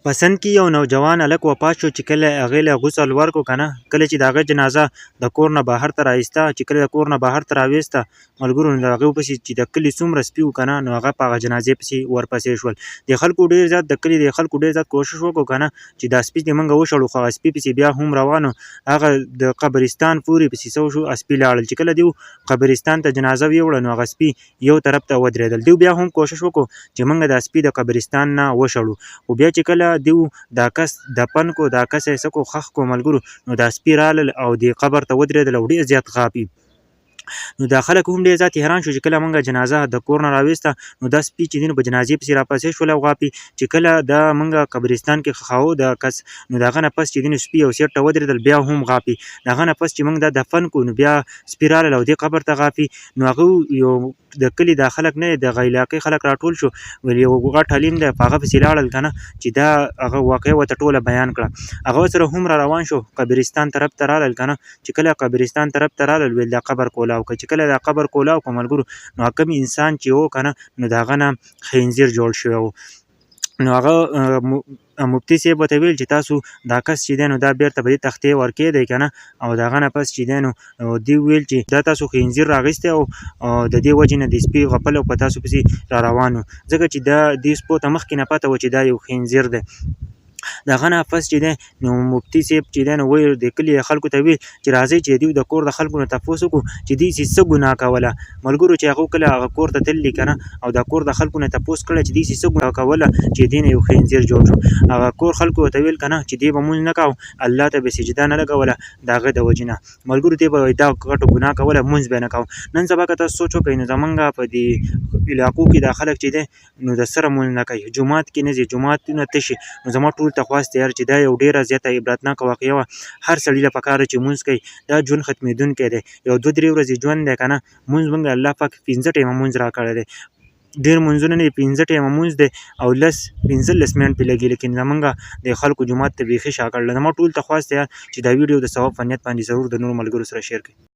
په سند کې یو نوجوان هلک وفات شو چې کله هغې له غسل ورکو که نه، کله چې د هغه جنازه د کور نه بهر ته راایسته، چې کله د کور نه بهر ته راویسته ملګرو، نو د هغې پسې چې د کلي څومره سپي وو که نه، نو هغه په هغه جنازې پسې ورپسې شول. د خلکو ډېر زیات، د کلي د خلکو ډېر زیات کوشش وکړو که نه چې دا سپي دې موږ وشړو، خو هغه سپي پسې بیا هم روانو. هغه د قبرستان پورې پسې څه وشو، سپي لاړل. چې کله دیو قبرستان ته جنازه ویوړه، نو هغه سپي یو طرف ته ودرېدل. دیو بیا هم کوشش وکړو چې موږ دا سپي د قبرستان نه وشړو، خو بیا چې کله دیو دا کس دفن کو، دا کس یې څه کو، ښخ کو ملګرو، نو دا سپي رالل او د قبر ته ودرېدل او ډېر زیات غاپي. نو دا خلک هم ډېر زیات حیران شو چې کله موږ جنازه د کور نه راویسته، نو دا سپي چې دي نو په جنازې پسې راپسې شول او غاپي. چې کله دا موږ قبرستان کې ښخاوه دا کس، نو د هغه نه پس چې دي نو سپي یو سیټ ته ودرېدل، بیا هم غاپي. د هغه نه پس چې موږ دا دفن کو، نو بیا سپي رالل او دې قبر ته غاپي. نو هغه یو د کلي دا خلک نه، د علاقې خلک راټول شو، ویل یو غټ عالم دی، په هغه پسې لاړل که نه چې دا هغه واقعه ورته ټوله بیان کړه. هغه سره هم را روان شو، قبرستان طرف ته رالل که نه. چې کله قبرستان طرف ته رالل، ویل دا قبر کولاو که. چې کله دا قبر کولاو که ملګرو، نو کوم انسان چې و که نه، نو د هغه نه خنزیر جوړ شوی و. نو هغه مفتي صاحب ورته ویل چې تاسو دا کس چې دی نو دا بیرته په دې تختې ورکې دی که نه. او د هغه نه پس چې دی نو دوی ویل چې دا تاسو خنزیر راغیستی او د دې وجې نه د سپي غپل او په تاسو پسې را روان وو، ځکه چې دا دې سپو ته مخکې نه پته وه چې دا یو خنزیر دی. د هغه نه پس چې دی نو مفتي صاحب چې دی نو ویل د کلي خلکو ته ویل چې راځئ چې دیو د کور د خلکو نه تپوس وکړو چې دوی چې څه ګناه کوله. ملګرو، چې هغه کله هغه کور ته تللي که نه او د کور د خلکو نه تپوس کړی چې دوی چې څه ګناه کوله چې دې نه یو خنزیر جوړ شو، هغه کور خلکو ورته ویل که نه چې دی به مونځ نه کاوه، الله ته به سجده نه لګوله، د هغه د وجې نه ملګرو دی به دا غټه ګناه کوله، مونځ به نه کاوه. نن سبا که تاسو سوچ وکړئ، نو زمونږ په دې علاقو کې دا خلک چې دی نو د سره مونځ نه کوي، جومات کې نه ځي، جوماتونه تشي. نو زما ټول ته خواست دی یار چې دا یو ډېره زیاته عبرتناکه واقعه وه. هر سړي له پکار چې مونځ کوي. دا ژوند ختمېدونکی دی، یو دوه درې ورځې ژوند دی که نه. مونځ مونږ الله پاک پنځه ټایمه مونځ راکړی دی. ډېر مونځونه نه دي، پنځه ټایمه مونځ دی او 10 15 منټ پې لګي، لیکن زمونږ د خلکو جومات ته بیخي شا کړله. زما ټول ته خواست دی چې دا ویډیو د ثواب په نیت باندې ضرور د نورو ملګرو سره شیر کړئ.